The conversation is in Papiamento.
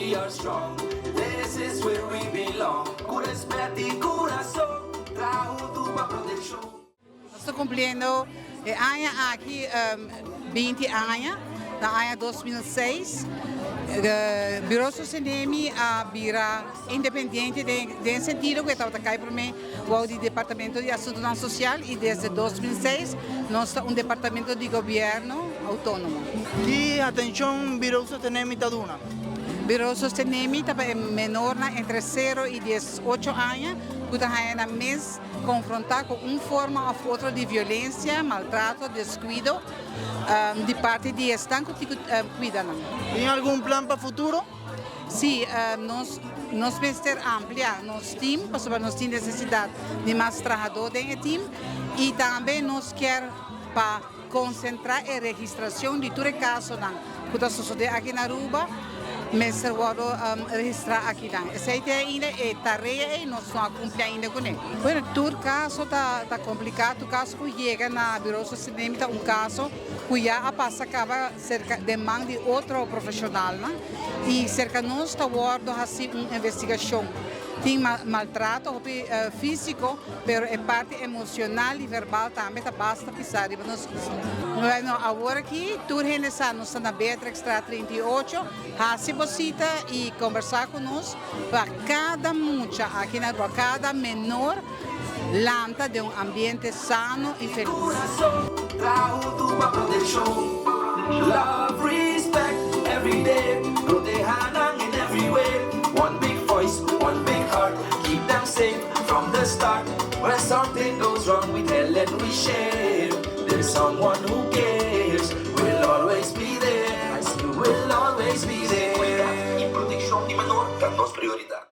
We are strong. This is where we belong. Ku rèspèt i kurason, traha huntu pa protekshon. Nos ta kumpliendo e aña aki 20 aña, na aña 2006. Bureau Sostenemi a bira independiente den sentido ku tabata kai promé bou di Departamento di Asuntu Sosial i desde 2006 nos ta un departamento di gobièrnu outónomo. Ki atenshon Bureau Sostenemi ta duna? Bureau Sostenemi ta pa menor entre 0 i 18 aña ku ta nan mes konfrontá ku un forma òf otro di violensia, maltrato, deskuido di parti di esnan ku kuida nan. Tin algun plan pa futuro? Si, nos mester amplia nos team, pasobra nos tin nesesidat di mas trahadó den e team i tambe nos ke pa konsentrá e registrashon di tur kaso ku ta susedé aki na Aruba, mester wòrdu registrá aki nan. Esei ainda e tarea i nos no a kumpli ainda kuné. Bueno, tur kaso ta kompliká, tur kaso ku yega na Bureau Sostenemi ta un kaso ku ya a pasa kaba serka di man di otro profeshonal, no? I serka nos ta wòrdu hasi un investigashon. Tin maltrato físiko, pero e parti emoshonal i verbal tambe ta basta pisá riba nos. Bueno, awor aki, tur hende sa, nos ta na Beatrixstraat 38, hasi bo sita i kombersá ku nos pa kada mucha aki na rua, kada menor lanta den un ambiente sano i felis. Traha huntu pa protekshon. Love, respect, every day. Protehá nan in every way. One big voice, one big heart. Keep them safe from the start. When something goes wrong, we tell and we share. There's someone who cares. We'll always be there. I see we'll always be there. I protekshon di menor ta nos prioridat.